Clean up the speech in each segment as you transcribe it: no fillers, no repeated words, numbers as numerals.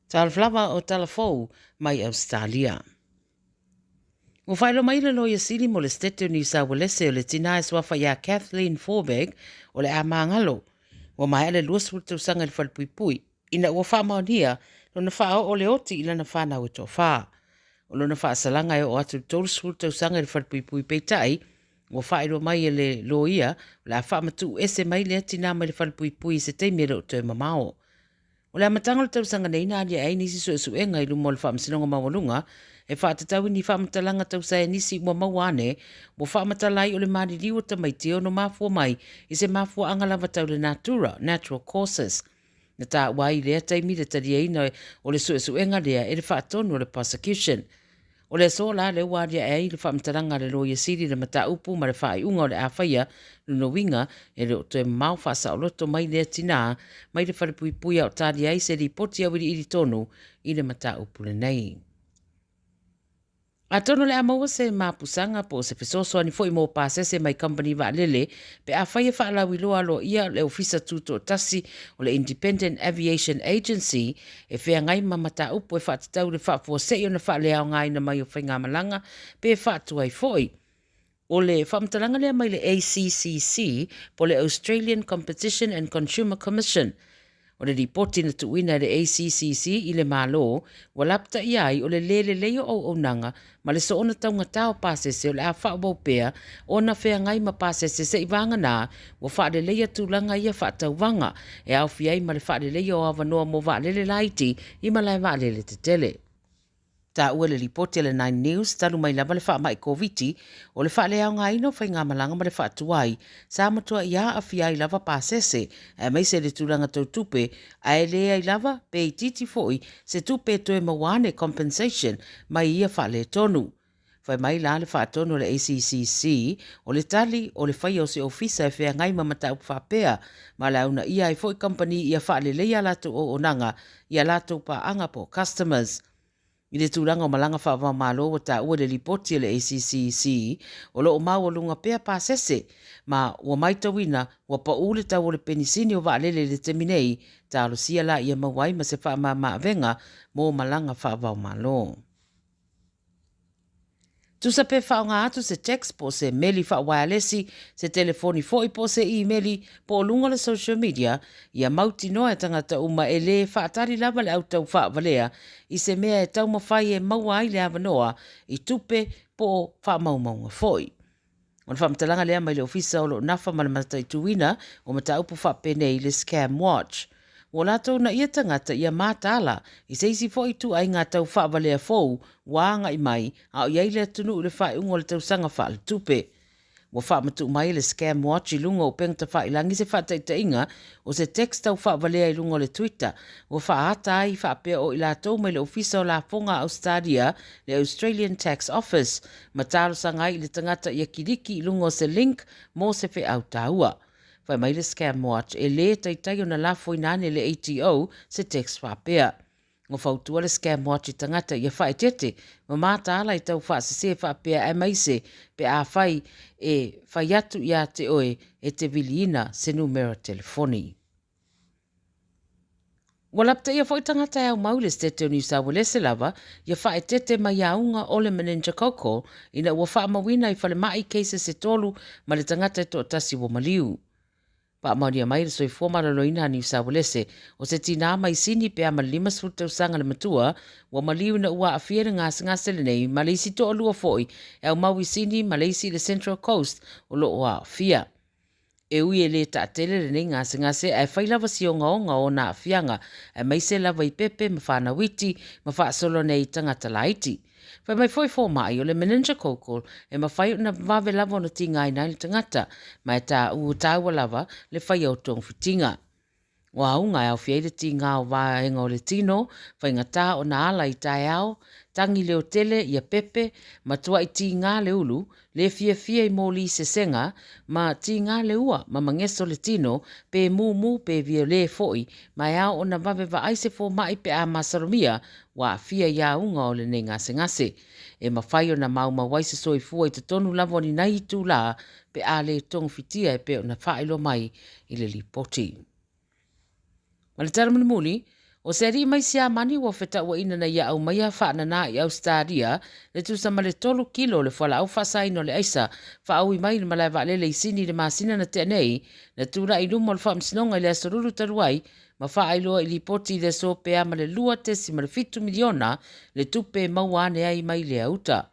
Talofa lava o tala fou mai Ausetalia. Ua faailoa mai le Loia Sili mo le Setete o Niu Saualese o le tina e suafa iā Kathleen Folbigg o le a magalo. Ua maea le 20 tausaga i le falepuipui ina ua faamaonia lona faaoo le oti i lana fanau e toafa. O lona faasalaga e oo atu i le 30 tausaga i le falepuipui peitai, ua faailoa mai e le loia o le a faamatuu ese mai lea tina mai le falepuipui i se taimi e le o toe mamao. O le amataga o le tausaga nei na aliae ai nisi suesuega i luma o le Faamasinoga Maualuga e faatatau i ni faamatalaga tau saenisi ua maua ane ua faamatala ai o le maliliu o tamaiti e ono mafua mai i se mafuaaga lava tau le natura, natural causes. Na taua ai i lea taimi le taliaina o le suesuega lea e le faatonu o le prosecution. O le aso la lea ua aliae ai le faamatalaga a le Loia Sili i le mataupu ma le faaiuga o le a faia, lona uiga e le o toe mamao faasaoloto mai lea tina mai le falepuipui a o tali ai se lipoti auiliili tonu i le mataupu lenei. Atonu o le a maua se mapusaga po o se fesoasoani foi mo pasese mai kamupani vaalele pe afai e faalauiloa aloaia le Ofisa Tutoatasi o le Independent Aviation Agency e feagai ma mataupu e faatatau i le faafuasei ona faaleaogaina mai o faigamalaga pe faatuai foi. O le faamatalaga lea mai le ACCC po le Australian Competition and Consumer Commission. O le lipoti na tuuina e le ACCC i le Malo ua lapataia ai o le lē lelei o auaunaga ma le soona taugata o pasese o le a faaauau pea ona feagai ma pasese seivagana ua faaleleia tulaga ia faatauvaga e aofia ai ma le faaleleia o avanoa mo vaalele laiti i malae vaalele tetele. Taua le lipoti a le Nine News talu mai lava le faamai Koviti o le faaleaogaina o faigamalaga ma le faatuai sa matuai aafia ai lava pasese aemaise le tulaga tau tupe ae leai lava pe itiiti foi se tupe e toe maua ane compensation mai ia faaletonu. Fai mai la le faatonu a le ACCC, o le tali o le faia o se ofisa e feagai ma mataupu faapea, ma le a uunaia ai foi kamupani ia faaleleia a latou auaunaga i a latou paaga po o customers. I le tulaga o malaga faava-o-Malo ua taua i le lipoti a le ACCC, o lo o maualuga pea pasese, ma ua maitauina ua pau le tau o le penisini o vaalele i le taimi nei, talosia la ia maua ai ma se faamama-avega mo malaga faava-o-Malo. Tusa pe faaaoga atu se text po o se meli faauaealesi, se telefoni foi po o se imeli po o luga o le social media, ia mautinoa e tagata uma e lē faatali lava le au tau faavalea i se mea e taumafai e maua ai le avanoa i tupe po o faamaumauga foi. O le faamatalaga lea mai le Ofisa o lo o nafa ma le mataituina o mataupu faapenei le Scam Watch. Ua latou uunaia tagata ia mataala i se isi foi ituaiga tau faavalea fou ua agai mai a o i ai le atunuu i le faaiuga o le tausaga faaletupe. Ua faamatuu mai e le Scam Watch i luga o upega tafailagi se faataitaiga o se text tau faavalea i luga o le Twitter ua faaata ai faapea o i latou mai le Ofisa o Lafoga a Ausetalia, le Australian Tax Office, ma talosaga ai i le tagata ia kiliki i luga o se link mo se feau taua. Fai mai le Scam Watch e lē taitai ona lafoina ane le ATO se text faapea. Ua fautua le Scam Watch i tagata ia faaeteete ma mataala i tau faasese faapea aemaise pe afai e fai atu ia te oe e te viliina se numera telefoni. Ua lapataia foi tagata e aumau i le Setete o Niu Saualese lava ia faaeteete mai auga o le meningococcal ina ua faamauina i falemai cases e tolu ma le tagata e toatasi ua maliu. Faamaonia mai le soifua maloloina a Niu Saualese o se tinā mai Sini pe a ma le 50 tausaga le matua ua maliu ina ua aafia i le gasegase lenei ma le isi toalua foi e aumau i Sini ma le isi i le Central Coast o lo o aafia. E ui e le taatele lenei gasegase ae fai lava si ogaoga o ona aafiaga aemaise lava i pepe ma fanau iti ma faasolo nei i tagata laiti. Fai mai foi fomai o le meningococcal e mafai ona vave lava ona tigaina ai le tagata ma e taua lava le faia o togafitiga. O auga e aofia ai le tiga o vaega o le tino, faigata ona ala i taeao, tagi leotele ia pepe, matuai tiga le ulu, le fiafia i moli sesega, ma tiga le ua ma mageso le tino, pe mumu pe viole foi, ma e ao ona vave vaai se fomai pe a masalomia ua aafia i auga o lenei gasegase. E mafai ona maumau ai se soifua i totonu lava o ni nai itulā pe a le togafitia e pei ona faailoa mai i le lipoti. Ma le tala mulimuli, O se alii mai Siamani ua fetauaina na ia aumaia faanana i Ausetalia le tusa ma le 3 kilo o le fualaau faasaina o le aisa faaui mai i le malae vaalele i Sini i le masina na tea nei, na tulai i luma o le faamasinoga i le aso Lulu talu ai ma faailoa i lipoti i le aso pe a ma le 2.7 miliona le tupe e maua ane ai mai lea uta.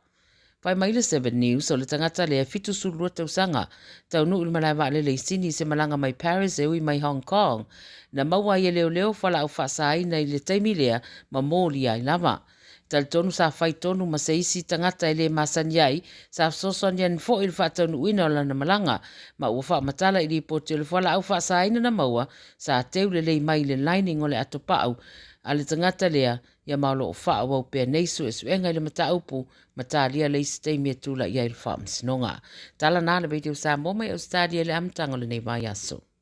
Fai mai le 7 News o le tagata lea 72 tausaga taunuu i le malae vaalele i Sini i se malaga mai Paris e ui mai Hong Kong, na maua ai e leoleo fualaau faasaina i le taimi lea ma molia ai lava. Talitonu sa fai tonu ma se isi tagata e le masani ai, sa fesoasoani ane foi i le faataunuuina o lana malaga, ma ua faamatala i lipoti o le fualaau faasaina na maua sa teu lelei mai i le lining o le atopau a le tagata lea, ia ma o lo o faaauau pea nei suesuega i le mataupu ma talia le isi taimi e tulai ai le faamasinoga. Tala na le Radio Samoa mai Ausetalia i le amataga o lenei vaiaso.